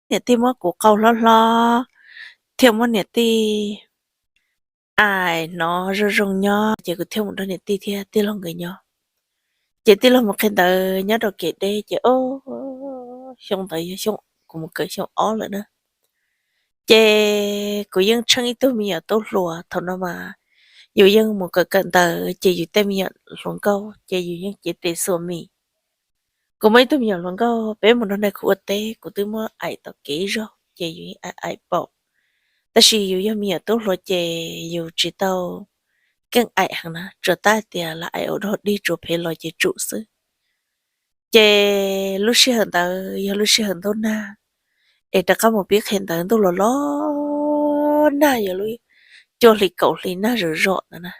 niam tij muab kuv qau hlob hlob, thiaj muab niam tij aim hnov zoo zoo nyob, ces kuv thiaj mus nrog niam tij thiab tij laug nkawd nyob. Ces tij laug mus qhia ntawv nyob rau kev deb, ces o, xyoo ntawd yog xyoo kuv mus kawm xyoo ob lawm na. Ces kuv yeej tsheej ib tug me nyuam tub hluas, thaum no mas yus yeej mus kawm kawm ntawv, ces yus tej me nyuam hluas nkauj ces yus yeej cev tes xuas mis. Kuv muaj ib tug me nyuam hluas nkauj, peb mus nrog nais khu ua teb, kuv twb muab aim tom kev ib zaug ces yus aim paum, tab sis yus yog me nyuam tub hluas ces yus tsis tau keej aim heev na, tsuas tab tias lam aim ua dog dig tsuas phem los ces tsum xwb. Ces lub sij hawm ntawd yog lub sij hawm ntuj nag, es rov qab mus pib qhia ntawv ntuj los los nag, yog lub cuaj hli kaum hli nag zom zom ntawd na.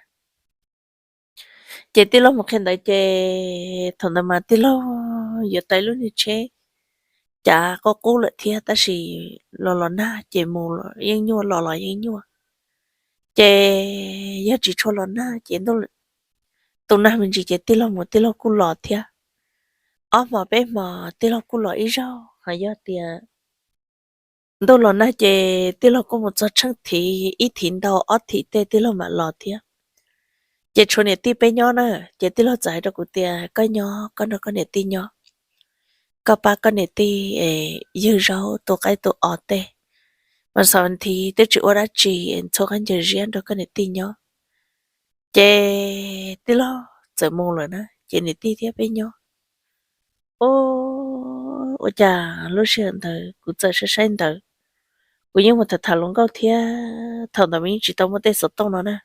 Ces tij laug mus qhia ntawv ces thaum ntawd mas tij laug yuav tau ib lub niag tsheb cav qub qub lawm thiab, tab sis los los nag ces mus yeej nyuaj, los los yeej nyuaj. Ces yog tsis tshua los nag ces tus nag me ntsis ces tij laug mus tij laug kuj los thiab. Ob hmos peb hmos tij laug kuj los ib zaug, ho yog tias ntuj los nag ces tij laug kuj mus txog tsheej thiv, ib thiv ntau ob thiv tej tij laug mam los thiab. Ces tshuav niam tij peb nyob na, ces tij laug txawm hais rau kuv tias koj nyob, koj nrog koj niam tij nyob, koj pab koj niam tij yawg zaub tu qaib tu os tej, mas xaum thiv twb tsis ua dab tsi, txhua qab ncaws ziab nrog koj niam tij nyob. Ces tij laug txawm mus lawm na, ces niam tij thiab peb nyob. O, ua cas lub sij hawm ntawd kuv txawm saib saib ntawv, kuv yeej mus tham tham hluas nkauj thiab, thaum ntawd mas yeej tsis tau muaj tej xov tooj no na.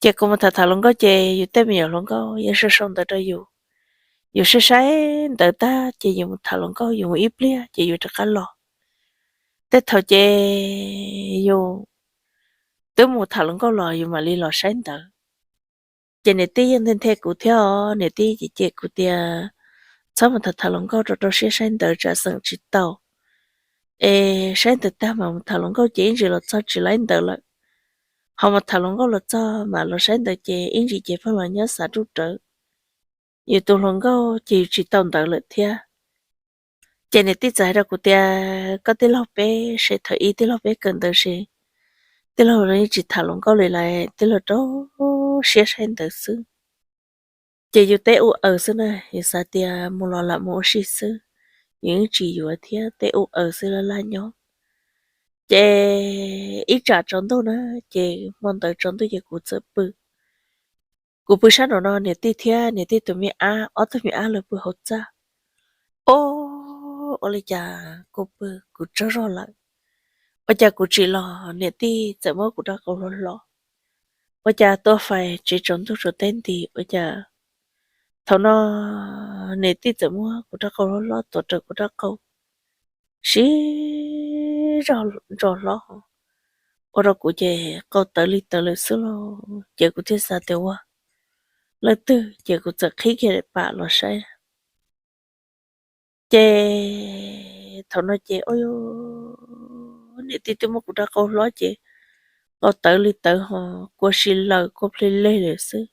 Ces kuv mus tham tham hluas nkauj ces yus tej me nyuam hluas nkauj yeej sau sau ntawv rau yus. Yus saib saib ntawv tag ces yus mus tham hluas nkauj, yus mus ib pliag ces yus rov qab los. Tej thaum ces yus twb mus tham hluas nkauj los yus mam li los saib ntawv. Ces niam tij yeej nthe nthe kuv thiab os, niam tij cem cem kuv tias txhob mus tham tham hluas nkauj, rau rau siab saib ntawv tsam xeem tsis tau. Es saib ntawv tag mas mus tham hluas nkauj ces ib ntsis los txog tsis laib ntawv lawm. Ho mus tham hluas nkauj los txog mas los saib ntawv ces ib ntsis ces pheej los nyob xav ruj rawv. Yus tus hluas nkauj ces yus tsis tau ntawv lawm thiab. Ces niam tij txawm hais rau kuv tias koj tij laug peb, seb thaum ub tij laug peb kawm ntawv ces tij laug yeej tsis tham hluas nkauj li lawm, tij laug rau siab saib ntawv xwb. Ces yus teb ua aws xwb na, yus xav tias mus los lam mus ua si xwb, yus yeej tsis yuav thiab, teb ua aws xwb laj laj nyob. Ces ib tsam tsaus ntuj na, ces hmo ntawd tsaus ntuj ces kuv txawm pw. Kuv pw sab nraum no, niam tij thiab niam tij tus me ab, ob tug me ab lawv pw hauv txaj. O, ua li cas kuv pw kuv tsaug zog lawm, ua cas kuv tsis los niam tij txawm muab kuv rab qau hlob hlob. Ua cas tua fais tsev tsaus ntuj tsaus teb nti, ua cas thaum no niam tij txawm muab kuv rab qau hlob hlob tuav rawv kuv rab qau sib zog ntso hlob, ua rau kuv ces qau tawv li tawv lawm xwb lauj. Ces kuv thiaj xav tias ua leej twg, ces kuv txawm qhib kiag daim pam los saib. Ces thaum no ces niam tij twb muab kuv rab qau hlob ces qau tawv li tawv ho kua si lawm kua ple leg lawm xwb.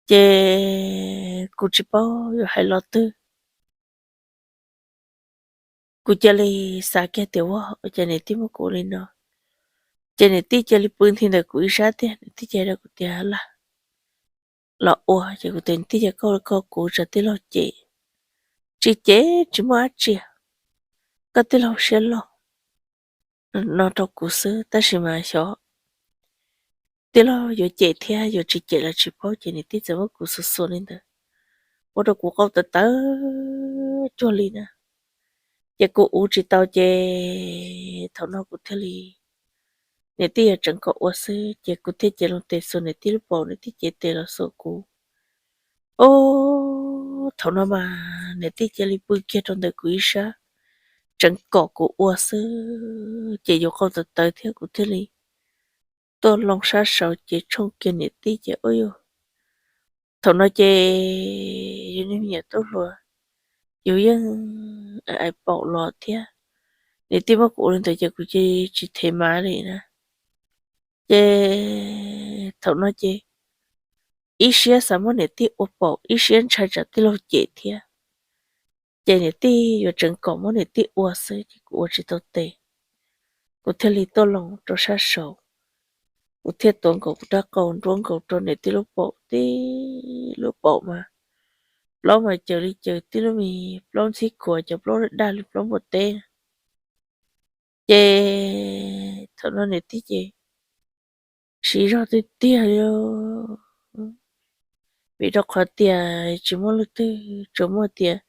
Ces kuv tsis paub yuav hais lo twg. Kuv cia li xav kiag tias ua cas niam tij muab kuv ua li no. Ces niam tij cia li pw nthi ntawm kuv ib sab tiag, niam tij cia li rau kuv tias lam los ua, ces kuv tias niam tij, cia koj koj kuv tsam tij laug cem. Tsis cem tsis muaj dab tsi, koj tij laug siab loj no rau kuv xwb, tab sis mas xyov tij laug yuav cem thiab yuav tsis cem los tsis paub, ces niam tij txawm muab kuv xuas xuas li ntawd, ua rau kuv qau tawv tawv cuag li na. Ces kuv uv tsis tau ces thaum no kuv thiaj li, niam tij yog tseem kom ua xwb, ces kuv thiaj cev loo tes xuas niam tij lub paum, niam tij cev tes los xuas kuv. O, thaum no mas niam tij cia li pw kiag rau ntawm kuv ib sab, tseem kom kuv ua xwb, ces yuav qau tawv tawv thiab kuv thiaj li tuaj loo sab saud ces tshooj kiag niam tij ces ua, thaum no ces yus niag me nyuam tub hluas, yus yeej aim paum los thiab, niam tij muab kuv ua li ntawd ces kuv cia li tsis them mas li na. Ces thaum no ces ib siab xav muab niam tij ua paum, ib siab ntshai tsam tij laug cem thiab. Ces niam tij yuav tseev kom muab niam tij ua xwb ces kuv ua tsis tau tes, kuv thiaj li tuaj loo rau sab saud. Kuv thiaj tuav nkaus kuv rab qau nruab nkaus rau niam tij lub paum, tij lub paum mas plaub mas caws li caws tij lub mis, plaub ntxhib khuav cov plaub daj li plaub npua teb. Ces thaum no niam tij ces siv zog tiag tiag li, vim rau qhov tias tsis muaj leej twg, tsuas muaj tias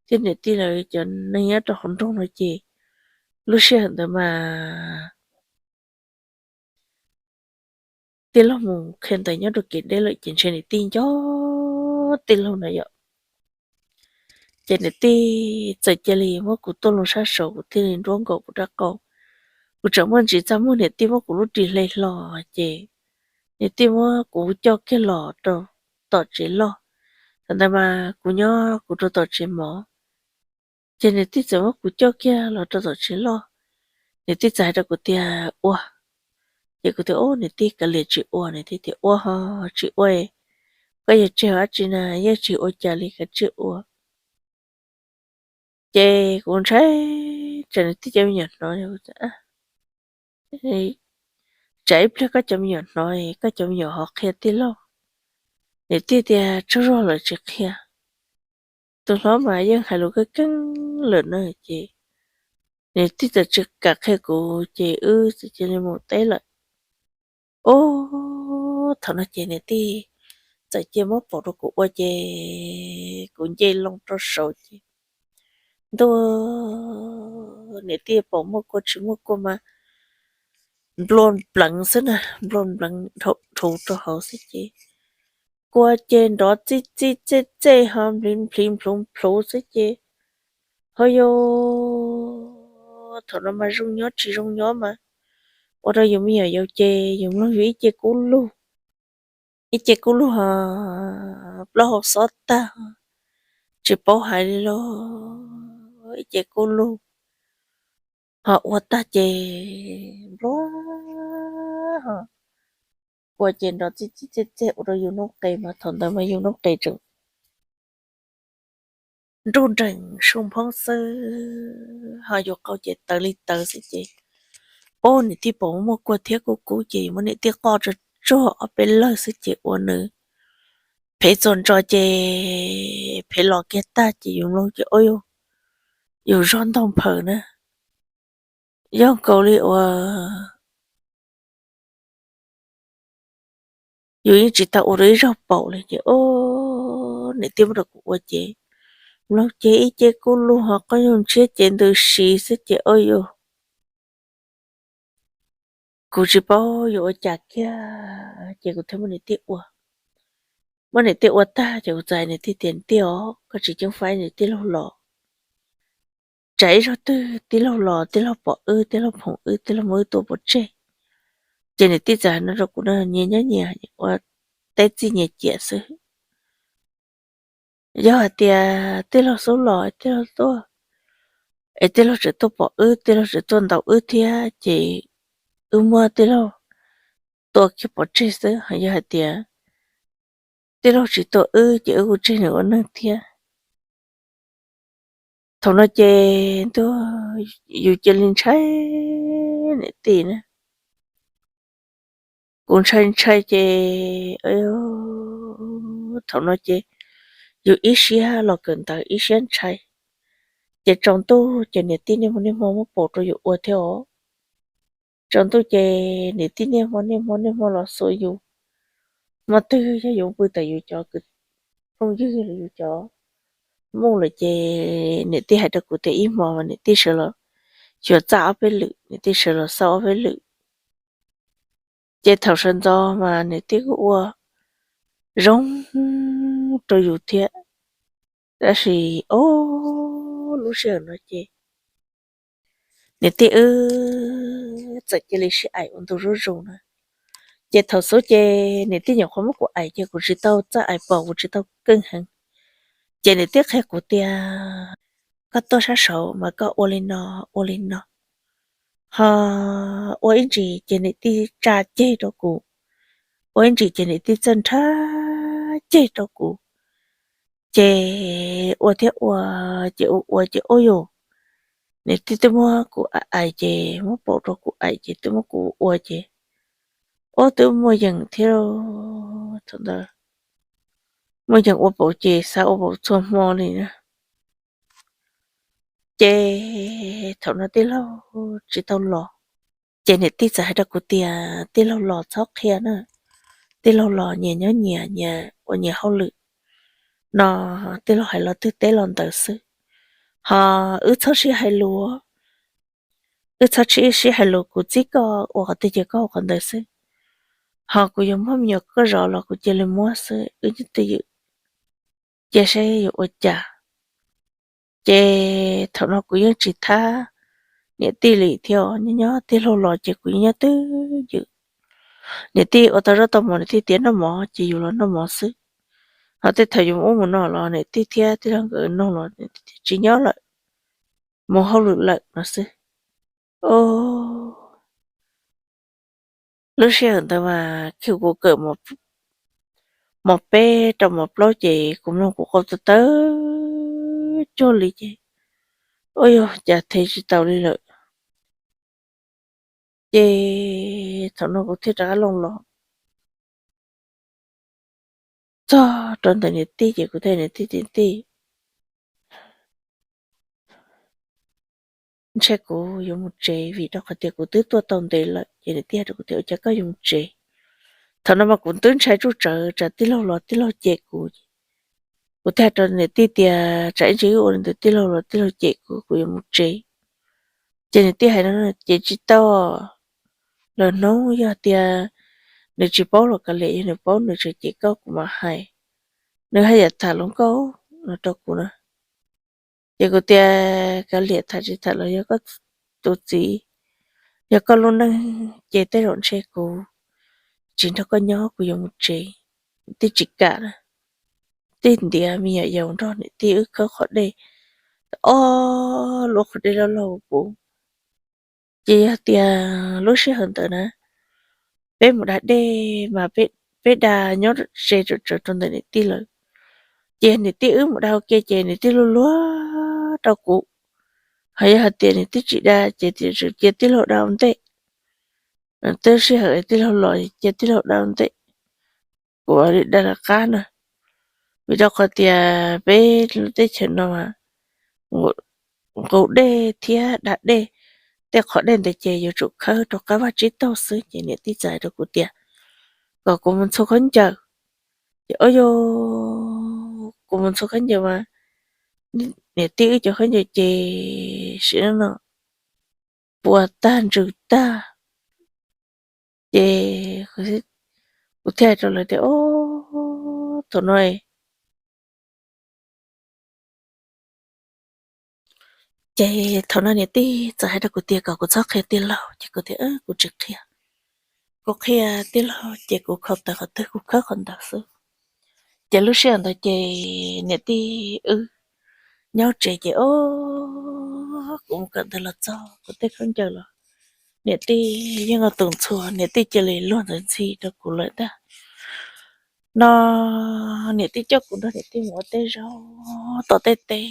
thiab niam tij lawv cov neeg nyob rau hauv nroog no ces lub sij hawm ntawd mas tij laug mus qhia ntawv nyob rau kev deb lawm ces ntshe niam tij nco tij laug na yom. Ces niam tij txawm cia li muab kuv tuaj loo sab saud, kuv thiaj li nruab nkaus kuv rab qau. Kuv tseem muaj ntsis txaj muag niam tij muab kuv lub ris hle hlo, ces niam tij muab kuv coj kiag los rau tom tsev loj. Thaum ntawd mas kuv nyob kuv rau tom tsev mov, ces niam tij txawm muab kuv coj kiag los rau tom tsev loj. Niam tij txawm hais rau kuv tias ua, ces kuv tias ub niam tij kav liam tsis ua, niam tij tias ua ho tsis ua, koj yuav tseg dab tsi na, yeej tsis ua cas li, kav tsij ua. Ces kuv ntshai tsam niam tij cov me nyuam hnov, tsam ib pliag koj cov me nyuam hnov, koj cov me nyuam ho qhia tij laug. Niam tij tias tsaug zog lawm tsis qhia, tus hlob mas yeej hais lus keej keej lawm na. Ces niam tij txawm tsis kam qhia kuv ces wb txawm cia li mus teb lawm. Ub, thaum no ces niam tij txawm cia muab paum rau kuv ua ces kuv nce loo rau saud ces ntuj, niam tij paum muaj kua tsis muaj kua mas nplua npleev xwb na, nplua npleev dhuv rau hauv xwb ces kua ces nrov txij txij txej txej ho nplhiv nplhuv nplhuv xwb ces ho yog thaum no mas zoo nyob tsis zoo nyob mas ua rau yus me nyuam yaus ces yus mloog yus ib ce kub lug, ib ce kub lug ho plaub hau xob tag, tsis paub hais li los ib ce kub lug ho ua tag ces nplua ho kua ces nrov txij txij txej txej ua rau yus noob qes mas thaum ntawd mas yus noob qes tseem nruj nreem su nphoob xwb ho yus qau ces tawv li tawv xwb ces ub, niam tij paum muaj kua thiab kub kub ces yus muab niam tij qoj tsuag tsuag ob peb lawg xwb ces ua nws phev txuas ntso ces phev los kiag tag ces yus mloog ces ub, yus zog ntog nphaws na. Yog nkaus li uas yus yeej tsis tau ua rau ib zaug paum li ces ub, niam tij muab rau kuv ua ces mloog ces ib ce kub lug ho qoob loo ntshiab ces ntws si xwb ces ub, yus kuv tsis paub yuav ua cas kiag ces kuv thiaj muab niam tij ua. Muab niam tij ua tag ces kuv txais niam tij tias, Niam tij os, koj tsis ceeb fab, niam tij laug los. Tsam ib zaug twg tij laug los, tij laug pom wb, tij laug phoom wb, tij laug muab wb tua pov tseg. Ces niam tij txawm hais no rau kuv, Nyias nyob nyias ua teb txij nyias ciam xwb. Yog hais tias tij laug xub los, tij laug tuaj, es tij laug tseem tuaj pom wb, tij laug tseem tuaj ntaus wb thiab ces wb muab tij laug tua kiag pov tseg xwb. Yog hais tias tij laug tsis tua wb ces wb kuj tseg nws ua neeg thiab. Thaum no ces ntuj, yus cia li ntshai niam tij na. Kuv ntshai ntshai ces thaum no ces yus ib siab los kawm ntawv ib siab ntshai. Ces tsaus ntuj ces niam tij niaj hmo niaj hmo muab paum rau yus ua thiab os. Tsaus ntuj ces niam tij niaj hmo niaj hmo niaj hmo los xuas yus. Hmo twg yog yus pw tawm yus cov kwv phooj ywg los yus cov muj lawm ces niam tij hais rau kuv tias ib hmo mas niam tij sawv los xyuas txaj ob peb lwm, niam tij sawv los xauj ob peb lwm. Ces thaum sawv ntxov mas niam tij kuj ua zoo rau yus thiab. Tab sis ob, lub sij hawm no ces niam tij wb txawm cia li sib aim ua ntu zuj zus na. Ces thaum xub ces niam tij nyuam qhuav muab kuv aim ces kuv tsis tau txawj aim paum, kuv tsis tau keej heev. Ces niam tij qhia kuv tias, Koj tuaj sab saud mas koj ua li no, ua li no. Ho ua ib ntsis ces niam tij tsa ceg rau kuv, ua ib ntsis ces niam tij txawj nrhab ceg rau kuv. Ces ua thiab ua, ces ua ua ces ua yus, niam tij twb muab kuv aim aim ces muab paum rau kuv aim ces twb muab kuv ua ces ua twb muaj yeem thiab. Thaum ntawd muaj yeem ua paum ces xav ua paum txhua hmo li na. Ces thaum no tij laug tsis tau los, ces niam tij txawm hais rau kuv tias tij laug los txhob qhia na, tij laug los nyias nyob nyias, nyias ua nyias hauj lwm no, tij laug hais los twg teb los ntawd xwb. Ho wb txhob sib hais lus, wb txhob sib sib hais lus, kuv txib koj ua qhov twg ces koj ua qhov ntawd xwb. Ho kuv yuav muab me nyuam koj zov los kuv cia li muab xwb, wb twj ywm, cia saib yuav ua cas. Ces thaum no kuv yeej tsis thab niam tij li thiab, nyob nyob tij laug los ces kuv yeej nyob twj ywm. Niam tij ua tau zaub tau mov, niam tij tias noj mov ces yus los noj mov xwb. Ho tej thaum yus mus ub mus no los niam tij thiab tij laug nkawd nug los tsis nyob lawm, mus hauj lwm lawm no xwb. Lub sij hawm ntawd mas kuv kawm mos peb rau mos plaub ces kuv mloog kuv qau tawv tawv cuag li ces, ua yog cas them tsis taus li lawm. Ces thaum no kuv thiaj rov qab looj los txog rau ntawm niam tij ces kuv thiaj niam tij tias, tij, ntshe kuv yuav mus tsev vim rau qhov tias kuv twb tuaj tau ntev lawm. Ces niam tij hais rau kuv tias ua cas koj yuav mus tsev? Thaum no mas kuv twb ntshai tsuj tsawv tsam tij laug los tij laug cem kuv. Kuv thiaj hais rau niam tij tias tsam ib ntsis wb ua li ntawd tij laug los tij laug cem kuv, kuv yuav mus tsev. Ces niam tij hais no, ces tsis tau, lwm hnub yog tias nws tsis paub los kav liam, yog nws paub nws tseem cem koj kuv mam hais, nws haj yam tham hluas nkauj no rau kuv na. Ces kuv tias kav liam, tham tsis tham los yog koj tus txiv, yog koj lub neej ces tej zaum ntshe kuv tsis nrog koj nyob, kuv yuav mus tsev. Niam tij tsis kam na, tij ntiav me nyuam yaus nrog niam tij wb khawb qhov dej, ob lub qhov dej loj loj puv. Ces yog tias lub sij hawm ntawd na, peb mus da dej mas peb da nyob ze tsawv tsawv rau ntawm niam tij lawm. Ces niam tij wb mus da ua ke ces niam tij luag luag rau kuv. Ho yog hais tias niam tij tsis da ces tseem cia tij laug da ua ntej. Tej sij hawm tij laug los cia tij laug da ua ntej, kuv li da lawv qab na. Vim rau qhov tias peb lub teb chaws no nqus dej thiab da dej, tej qhov dej ntawd ces yuav tsum khawb rau qab vaj tsib taug xwb. Ces niam tij txawm hais rau kuv tias kom kuv mus ntxhua khaub ncaws. Ces o, kuv mus ntxhua khaub ncaws mas niam tij wb cov khaub ncaws ces sim neej no puas tag ntsws tag. Ces kuv thiaj hais rau lawv tias o, thaum no ces thaum no niam tij txawm hais rau kuv tias kom kuv txhob qhia tij laug, ces kuv tias kuv tsis qhia. Kuv qhia tij laug ces kuv khaus taws qhov twg kuv khawb qhov ntawd xwb. Ces lub sij hawm ntawd ces niam tij wb nyob tsev ces o, kuv mus kawm ntawv los txog kuv tej khaub ncaws los niam tij yeej ua tus ntxhua, niam tij cia li luag ntxhi ntxhi rau kuv lawm ntag. No niam tij coj kuv nrog niam tij mus ua tej zaug tom tej teb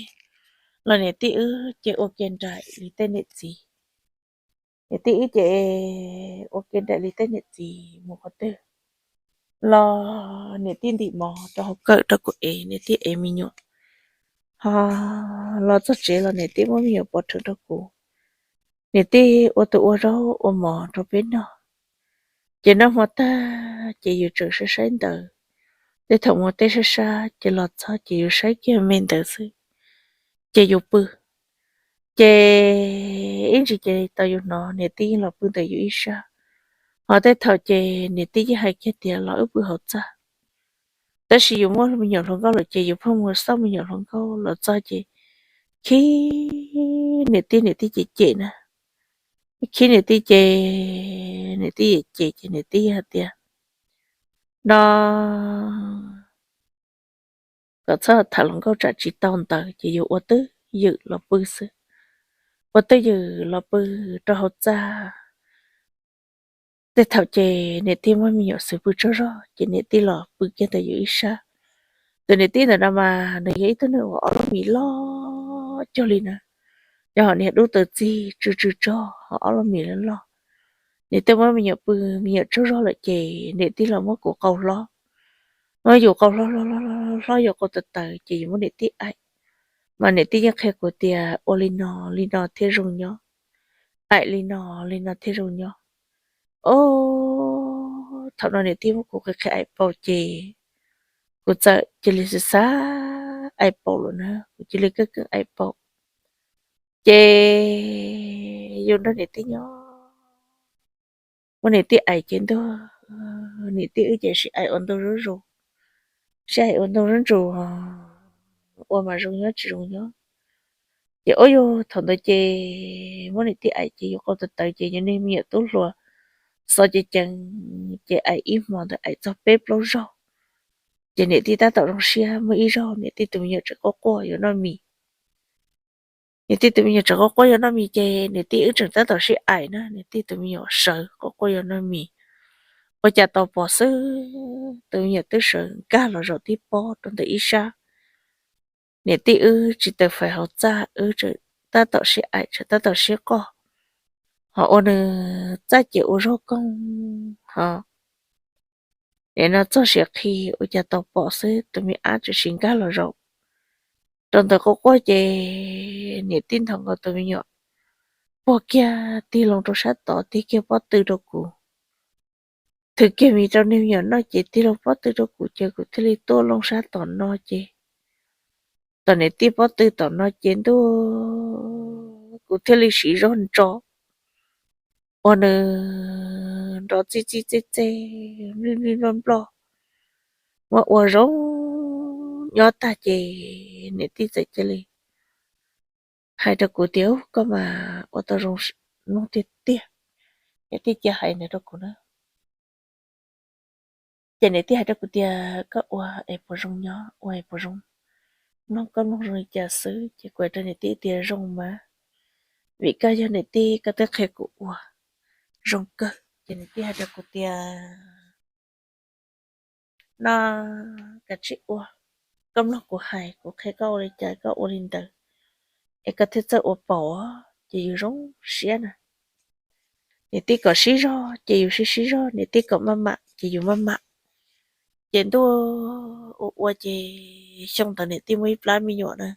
los niam tij wb ces ua ke nraim li tej niam txiv. Niam tij wb ces ua ke nraim li tej niam txiv mus qhov twg los niam tij ntim mov rau hauv kawm rau kuv ev, niam tij ev me nyuam. Ho los txog tsev los niam tij muab me nyuam pov rheev rau kuv. Niam tij ua tus ua zaub ua mov rau peb noj. Ces noj hmo tag ces yus tseem saib saib ntawv. Tej thaum mus teb sab sab ces los txog ces yus saib kiag me ntawv xwb ces yus pw. Ces ib ntsis ces tau yus hnov niam tij yeej los pw ntawm yus ib sab. Ho tej thaum ces niam tij yeej hais kiag tias los wb pw hauv txaj. Tab sis yus muaj me nyuam hluas nkauj lawm ces yus pheej mus xauj me nyuam hluas nkauj los txog ces khib niam tij, niam tij cem cem na. Khib niam tij ces niam tij cem cem ces niam tij hais tias no kom txhob tham hluas nkauj tsam tsis tau ntawv ces yus ua twj ywm los pw xwb. Ua twj ywm los pw rau hauv txaj. Tej thaum ces niam tij muab me nyuam xwb pw tsaug zog ces niam tij los pw kiag ntawm yus ib sab. Tus niam tij ntawm no mas nws yog ib tug neeg uas ob lub mis loj cuag li na, yog hom niag dub tawv txig tsw tsw tsog ho ob lub mis loj loj. Niam tij muab me nyuam pw, me nyuam tsaug zog lawm ces niam tij los muab kuv qau hlob, muab yus qau hlob hlob hlob hlob yus qau tawv tawv ces yus muab niam tij aim. Mas niam tij yeej qhia kuv tias ua li no li no thiaj zoo nyob, aim li no li no thiaj zoo nyob. Os, thaum no niam tij muab kuv qhia qhia aim paum ces kuv txawm cia li xav xav aim paum lawm na, kuv cia li keej keej aim paum. Ces yus nrog niam tij nyob, muab niam tij aim ces ntuj, niam tij wb ces sib aim ua ntug zuj zus, sib aim ua ntug zuj zus, ua mas zoo nyob tsis zoo nyob. Ces ua yus thaum ntawd ces muab niam tij aim ces yus qau tawv tawv ces yus niag me nyuam tub hluas xov ceev ceev, ces aim ib hmo ntawd aim txog peb plaub zaug. Ces niam tij tab tom zoo siab, muaj ib zaug niam tij tus me nyuam tseem quaj quaj yuav noj mis. Niam tij tus me nyuam tseem quaj quaj yuav noj mis ces niam tij wb tseem tab tom sib aim na, niam tij tus me nyuam sawv quaj quaj yuav noj mis. Ua cas tau pom xwb tus me nyuam twb sawv nkag los zaum tib pob rau ntawm ib sab. Niam tij wb tsis taws fais hauv txaj, wb tseem tab tom sib aim, tseem tab tom sib qoj, ho ua nws txaj ces ua zaug koog ho. Nim no txog siav qhi ua cas tau pom xwb tus me ab tseem sib nkag los zaum rau ntawm quaj quaj ces niam tij nthos nkaus tus me nyuam puag kiag tig loo rau sab tod tig kiag pob tw rau kuv. Thwv kiag mis rau niag me nyuam noj ces tig loo pob tw rau kuv ces kuv thiaj li tuaj loo sab tom no ces tom niam tij pob tw tom no ces ntuj, kuv thiaj li siv zog ntso ua nws nrov txij txij txej txej, nplij nplij nploj nploj, muab ua zoo nyob tag ces niam tij txawm cia li hais rau kuv tias, Ub, koj mas ua tau zoo mloog tiag tiag. Niam tij cia hais ntawd rau kuv na. Ces niam tij hais rau kuv tias, Koj ua es puas zoo nyob, ua es puas zoo mloog, koj mloog zoo li cas xwb? Ces kuv hais rau niam tij tias, Zoo mas, vim koj yog niam tij koj twb qhia kuv ua zoo kawg. Ces niam tij hais rau kuv tias, No, kav tsij ua, koj mloog kuv hais, kuv qhia koj ua li cas koj ua li ntawd, es koj thiaj txawj ua paum, ces yus zoo siab na. Niam tij kom sib zog ces yus sib sib zog, niam tij kom maj mam ces yus maj mam. Ces ntuj, ua ua ces xyoo ntawd niam tij muaj ib plab me nyuam na,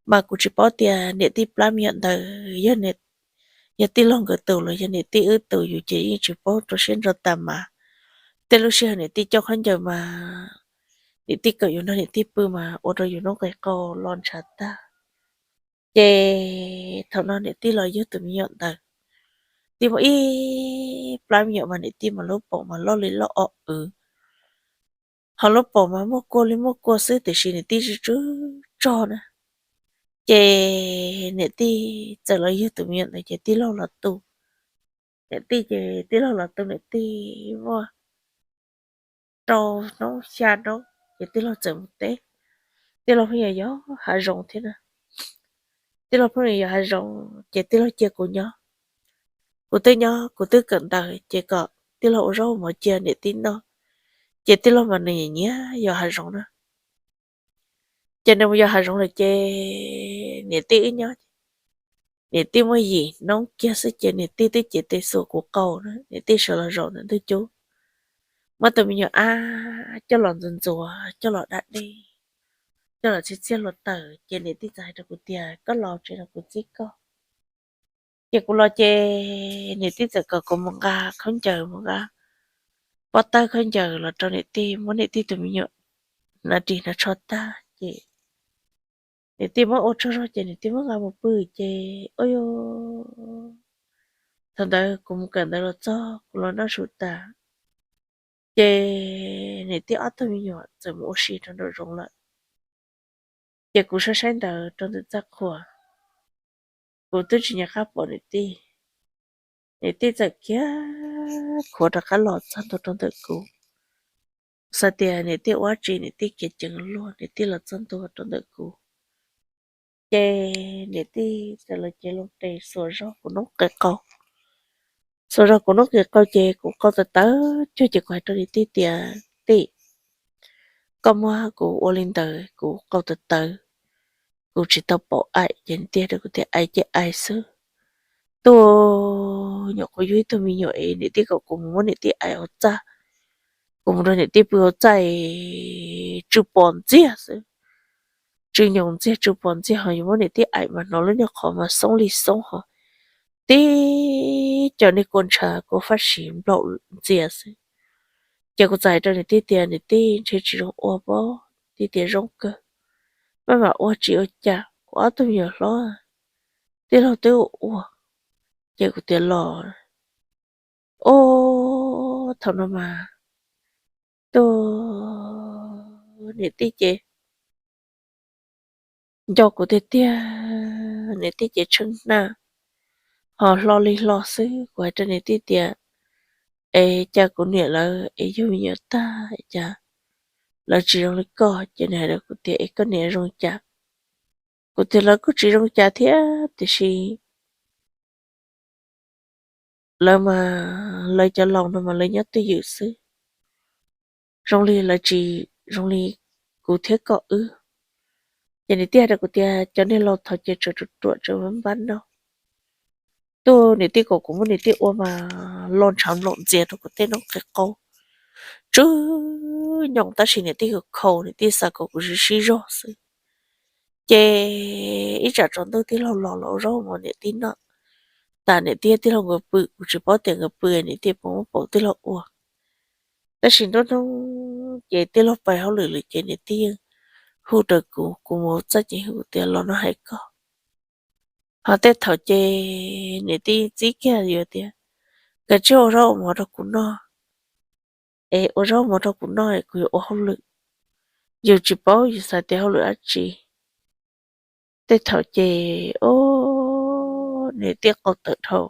mas kuv tsis paub tias niam tij plab me nyuam ntawd yog tij laug nkawd tus los yog niam tij wb tus, yus ces yeej tsis paub, rau siab ntso tas mas. Tej lub sij hawm niam tij coj khaub ncaws mas niam tij kom yus nrog niam tij pw mas ua rau yus noob qes qau los ntshav tag. Ces thaum no niam tij los yug tus me nyuam ntawd, tij muaj ib plab me nyuam mas niam tij mas lub paum mas loj li loj o w, ho lub paum mas muaj kua li muaj kua xwb tiam sis niam tij tsw tsw tsog na. Ces niam tij txawm los yug tus me nyuam ntawd ces tij laug los tu. Niam tij ces tij laug los tu niam tij muaj rau hnub xya hnub ces tij laug txawm mus teb. Tij laug pheej yog yog hav zoov thiab na. Tij laug pheej yog yog hav zoov ces tij laug cia kuv nyob. Kuv twb nyob kuv twb kawm ntawv ces kom tij laug ua zaub mov cia niam tij noj. Ces tij laug mas nws nyiam nyiam yos hav zoov na. Ces nws mus yos hav zoov lawm ces niam tij wb nyob, niam tij muaj yim hnub kiag xwb ces niam tij twb cev tes xuas kuv qau na, niam tij sawv los zaum ntawm ntug cub, muab tus me nyuam ab coj los ntxuav ntxuav, coj los da dej, coj los txiag txiag hluav taws. Ces niam tij txawm hais rau kuv tias, Koj los tsev no kuv txib koj. Ces kuv los ces niam tij txawm kom kuv mus nqa khaub ncaws, mus nqa pob tawb khaub ncaws los rau niam tij, muab niam tij tus me nyuam hnav ris hnav tsho tag ces niam tij muab ua tsaug zog ces niam tij muab nqa mus pw. Ces ua, thaum ntawd kuv mus kawm ntawv los txog kuv los noj su tas, ces niam tij ob tug me nyuam txawm mus ua si rau nraum zoov lawm. Ces kuv saib saib ntawd rau ntawm txaj qhua, kuv twb tsis nco qab pom niam tij. Niam tij txawm kiag khuav rov qab los txog ntua rau ntawm kuv. Xav tias niam tij ua dab tsi, niam tij khiav ceev luag, niam tij los txog ntua rau ntawm kuv. Ces niam tij txawm los cev loo tes xuas zog kuv noob qes qau. Xuas zog kuv noob qes qau ces kuv qau tawv tawv cuag ces kuv hais rau niam tij tias, Tij, koj muab kuv ua li ntawd kuv qau tawv tawv, kuv tsis tau paum aim. Ces niam tij rau kuv tias, Aim ces aim xwb. Tuaj, nyuam qhuav yug ib tug me nyuam es niam tij kom kuv mus muab niam tij aim hauv txaj, kuv mus rau niam tij pw hauv txaj es tsw pos ntxiag xwb. Tsw nyoos ntxiag tsw pos ntxiag, ho yuav muab niam tij aim mas hnov lub nyuag qhov mas xoob li xoob ho, tib co niag kua ntshav kua fab sim nplaum ntxias xwb. Ces kuv txawm hais rau niam tij tias, Niam tij, ntshe tsis zoo ua pob. Tij tias, Zoo kawg, maj mam ua tsis ua cas, kuv ob tug me nyuam hlob tij laug twb ua ua. Ces kuv tias, Los, o, thaum no mas, tuaj, niam tij ces nco kuv tiag tiag, niam tij ces tsheej hna, ho hlo li hlo xwb. Kuv hais rau niam tij tias, Es cas kuv niam lawv es yug me nyuam tag cas lawv tsis zoo li koj? Ces nws hais rau kuv tias, Es koj niam zoo cas? Kuv tias, Lawv kuj tsis zoo cas thiab, tiam sis lawv mas, lawv cov laus no mas lawv nyob twj ywm xwb, zoo li lawv tsis zoo li kuv thiab koj wb. Ces niam tij hais rau kuv tias, Cov niag laus thaum ces tseem ruam ruam tseem npab npab no. Tuaj, niam tij kom kuv muab niam tij ua mas lo ntshav nplaum ntxias rau kuv tej noob qe qaub, tsw nyoos tab sis niam tij khau khau, niam tij xav kom kuv sib sib zog xwb. Ces ib tsam tsaus ntuj tij laug los los ua zaub mov niam tij noj, tas niam tij tij laug nkawd pw, kuv tsis paub tias nkawd pw niam tij puas muab paum tij laug ua. Tab sis nruab hnub ces tij laug pais hauj lwm lawm ces niam tij yeej hu rau kuv, kuv mus txaj ces hu tias, Los no hais koj. Ho tej thaum ces niam tij txib kiag yus tias, Kav tsij ua zaub ua mov rau kuv noj, es ua zaub ua mov rau kuv noj es kuv yuav ua hauj lwm. Yus tsis paub yus xav tias hauj lwm dab tsi. Tej thaum ces, o, niam tij qau tawv dhau,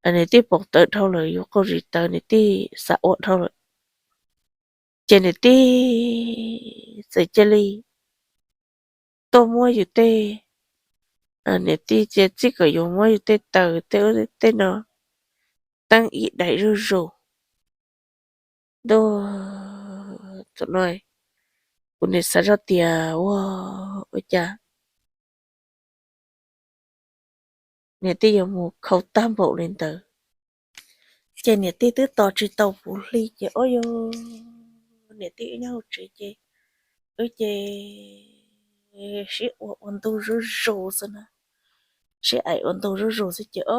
niam tij paum tawv dhau lawm, yus qau zis tawv, niam tij xav ua dhau lawm. Ces niam tij txawm cia li tuaj muab yus tej, niam tij cia txij kom yus muab yus tej taws tej ub tej no teeb ib daim zuj zus. Ntuj, thaum no kuv nim xav zoj tias ua, ua cas niam tij yuav mus khau tag npaum li ntawd. Ces niam tij twb tos tsis tau puv hli ces, o, yog niam tij wb nyob hauv tsev ces wb ces sib ua ua ntu zuj zus xwb na, sib aim ua ntu zuj zus xwb ces, o,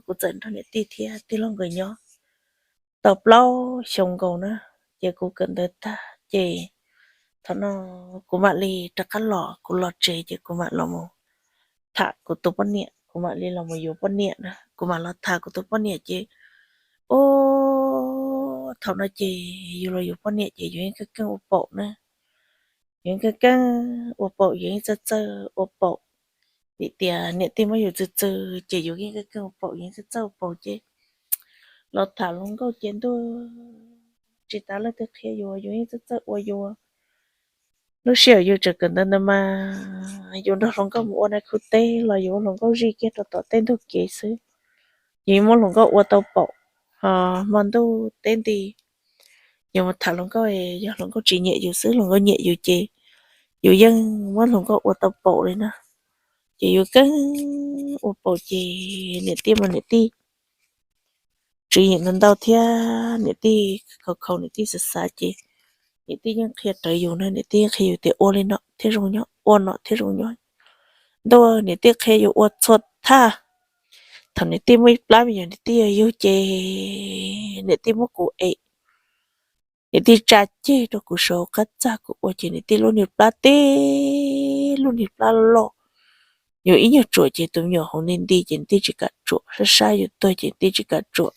kuv txawm nrog niam tij thiab tij laug nkawd nyob tau plaub xyoo nkaus na. Ces kuv kawm ntawv tag ces thaum no kuv mam li rov qab los, kuv los tsev ces kuv mam los mus tham kuv tus poj niam, kuv mam li los mus yuav poj niam na, kuv mam los tham kuv tus poj niam ces, o, thaum no ces yus los yuav poj niam ces yus yeej keej keej ua paum na, yus yeej keej keej ua paum, yus yeej txawj txawj ua paum. Vim tias niam tij muab yus txwv txwv ces yus yeej keej keej ua paum, yus yeej txawj txawj ua paum ces los tham hluas nkauj ces ntuj tsis tas leej twg qhia yus, yus yeej txawj txawj ua yus. Lub sij hawm yus tseem kawm ntawv ntawd mas yus nrog hluas nkauj mus ua nais khu teb los yus ua hluas nkauj zij kiag rau tom tej ntug kev xwb. Yus muab hluas nkauj ua tau paum, ho hmo ntuj teb nti yus mus tham hluas nkauj, yog hluas nkauj tsis nyiam yus xwb, hluas nkauj nyiam yus ces yus yeej muab hluas nkauj ua tau paum li na. Ces yus keej ua paum ces niam tij mas niam tij tswv yim ntau ntau thiab niam tij khau khau niam tij xav xav ces niam tij yeej qhia rawv yus na, niam tij yeej qhia yus tias ua li no thiaj zoo nyob, ua no thiaj zoo nyob. Ntuj, niam tij qhia yus ua txhua thaj. Thaum niam tij muaj ib plab me nyuam niam tij yuav yug ces niam tij muab kuv ev, niam tij tsa ceg rau kuv sawv hauv qab txaj kuv ua ces niam tij lub niag plab tib lub niag plab loj, yus ib nyuag tsuam ces tus me nyuam hauv nti nti ces niam tij tsis kam tsuam, sab sab yus tuag ces niam tij tsis kam tsuam.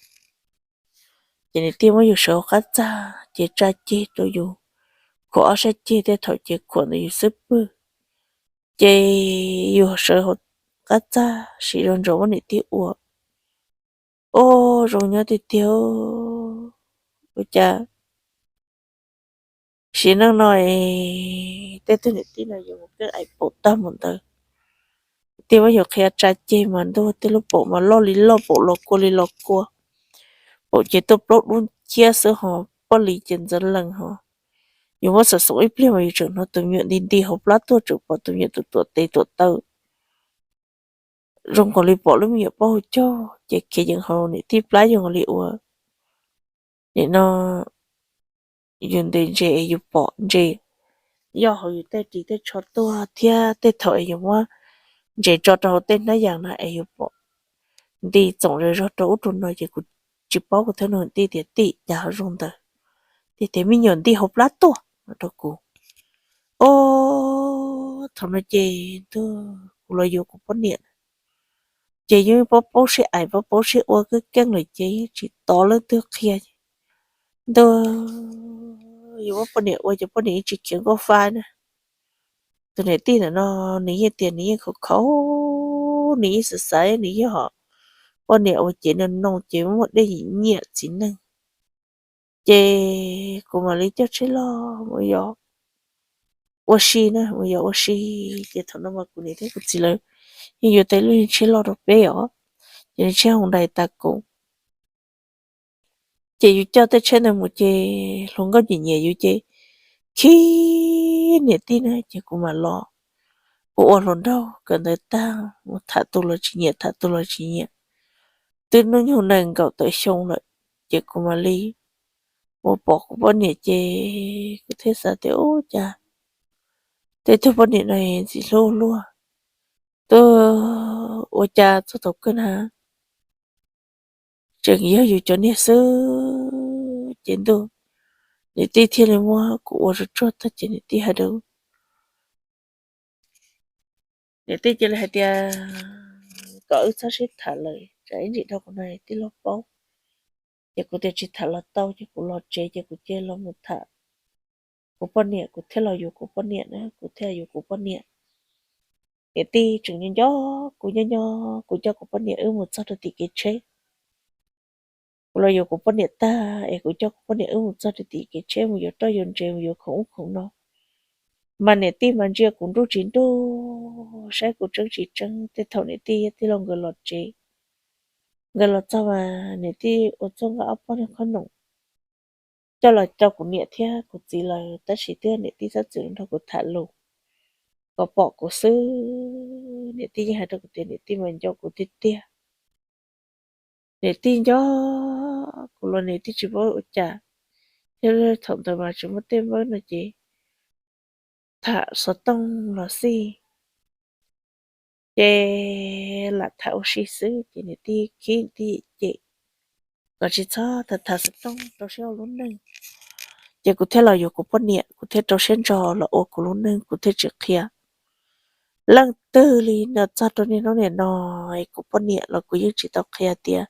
Ces niam tij muab yus sawv hauv qab txaj ces tsa ceg rau yus, khuam ob sab ceg tej thaum ces khuam ntawm yus xub pwg. Ces yus sawv hauv qab txaj siv zog ntsoov muab niam tij ua. O, zoo nyob tiag tiag. Ua cas sim neej no es tej tug niam tij no yus mus keeb aim paum tag mus ntawd. Tij muab yus qhia tsa ceg mas ntuj, tej lub paum mas loj li loj, paum los kua li los kua. Paum ces tuaj plaub dub nciab xwb ho, poj li ces ntxeev lees ho. Yus muab xav xoom ib pliag mas yus tseem hnov tus me nyuam nti nti hauv plab tuaj, tseem pom tus me nyuam tuam tuam tes tuam taw zoo nkaus li pom lub me nyuam pob hauv caug ces khiav yees hauv niam tij plab zoo nkaus li uas nim no yus ntes ntses es yus pom ntses yoj hauv yus tej ris tej tsho tuaj thiab tej thaum es yus muab ntses tso rau hauv tej hnab yas na es yus pom nti txoom zog zog rau ub rau no ces kuv tsis paub, kuv thiaj nug niam tij tias tij, cas ho zoo ntawd? Tij tias me nyuam nti hauv plab tuaj no rau kuv. Os, thaum no ces ntuj, kuv los yuav kuv poj niam ces yeej paub paub siab aim paub paub siab ua keej keej lawm ces yeej tsis tos leej twg qhia. Ntuj, yuav muab poj niam ua ces poj niam yeej tsis khiav nkauj fa na. Tus niam tij ntawm no nws yeej tias nws yeej khaus khaus, nws yeej xav xav, nws yeej hom poj niam ua ces nws noo ces muaj dej nyiam txiv neej. Ces kuv mam li coj tsheb loj mus yos ua si na, mus yos ua si. Ces thaum no mas kuv niam thiab kuv txiv lawv yeej yuav tau lub tsheb loj rau peb os, ces nws tsheb Hyundai tas kuv. Ces yus coj tej tsheb ntawd mus ces hluas nkauj nyiam nyiam yus ces khib niam tij na ces kuv mam los. Kuv ua hluas nraug kawm ntawv tag mus tham tus los tsis nyiam, tham tus los tsis nyiam. Twb hnub nyoog nees nkaum tawm xyoo lawm ces kuv mam li mus pom kuv poj niam ces kuv thiaj xav tias ub cas tej tug poj niam no ntxim hlub ua luaj, twb ua cas txog thaum kawg na tseem yog yus cov niag xwb. Ces ntuj, niam tij thiaj li muab kuv ua tsuag tsuag tag ces niam tij hais rau, niam tij cia li hais tias kom wb txhob sib tham lawm, tsam ib ntsis dhau qhov no tij laug paub. Ces kuv tias tsis tham los tau, ces kuv los tsev ces kuv cia li los mus tham kuv poj niam, kuv thiaj los yuav kuv poj niam na, kuv thiaj yuav kuv poj niam. Niam tij tseem nco nco kuv, nyob nyob kuv coj kuv poj niam wb mus txog rau tim kev tsheb. Kuv los yuav kuv poj niam tag es kuv coj kuv poj niam wb mus txog rau tim kev tsheb mus yuav roj yuav ntses mus yuav khoom ub khoom no. Mas niam tij mas ntsia kuv nruj tsis nruj, saib kuv tseeb tsis tseeb. Tej thaum niam tij thiaj los nkawd los tsev, nkawd los txog mas niam tij ua txuj nqa ob pob niag qhob noom coj los rau kuv niam thiab kuv txiv lawv, tab sis twb yog niam tij txhob txwm nrog kuv tham lus, kom pom kuv xwb. Niam tij yeej hais rau kuv tias niam tij mas nco kuv tiag tiag. Niam tij nco kuv los niam tij tsis paub ua cas, thiab thaum ntawd mas tsis muaj tej npawb no ces tham xov tooj los xij, ces lam tham ua si xwb ces niam tij khib niam tij cem kom tsis txhob tham tham xov tooj rau siab ua lub neej. Ces kuv thiaj los yuav kuv poj niam, kuv thiaj rau siab ntso los ua kuv lub neej, kuv thiaj tsis qhia leej twg li no. Txog rau niaj hnub niam no es kuv poj niam los kuv yeej tsis tau qhia tias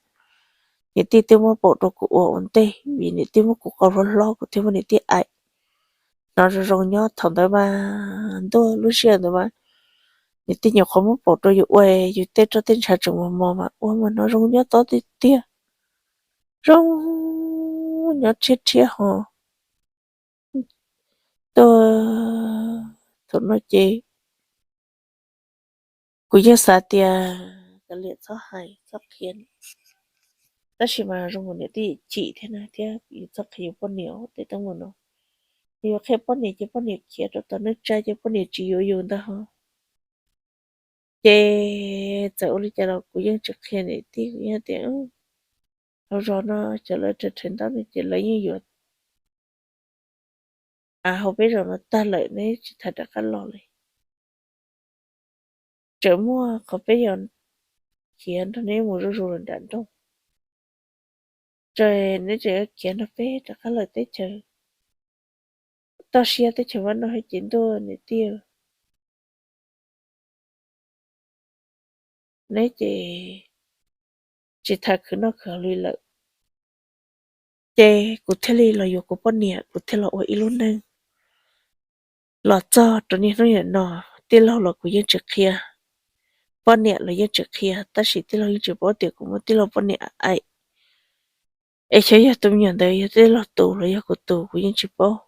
niam tij twb muab paum rau kuv ua ua ntej, vim niam tij muab kuv qau hlob hlob kuv thiaj muab niam tij aim. Hnov zoo zoo nyob thaum ntawd mas ntuj, lub sij hawm ntawd mas niam tij nyuam qhuav muab paum rau yus ua, yus tej roj tej ntshav tseem mos mos mas ua mas hnov zoo nyob tob tiag tiag, zoo nyob rhiab rhiab ho. Tuaj thaum no ces kuv yeej xav tias kav liam txhob hais txhob qhia, tab sis mas zoo nkaus niam tij chim thiab na, thiab yus txhob qhia yus poj niam tej teeb meem no. Yus qhia poj niam ces poj niam khiav rau tom neej tsa ces poj niam tsis yuav yus ntag ho. Ces txawm ua li cas los kuv yeej tsis qhia niam tij, kuv yeej tias hauv zos no cov lawv rhais rhais ntaub no ces lawv yeej yuav av hauv peb zos no tag lawm, neb tsis tas rov qab los li. Tseem muaj qhov peb yog khiav nrog neb mus zuj zus lawm nram nroog, ces neb tseem khiav nrog peb rov qab lawm teb chaws toj siab teb chaws mab noj hab ces ntuj niam tij, neb ces tsis tas khwv noj khwv haus li lawm. Ces kuv thiaj li los yuav kuv poj niam, kuv thiaj los ua ib lub neej los txog rau niaj hnub niam no. Tij laug los kuv yeej tsis qhia, poj niam los yeej tsis qhia, tab sis tij laug yeej tsis paub tias kuv muab tij laug poj niam aim. Es xyov yog tus me nyuam ntawd yog tij laug tus los yog kuv tus kuv yeej tsis paub.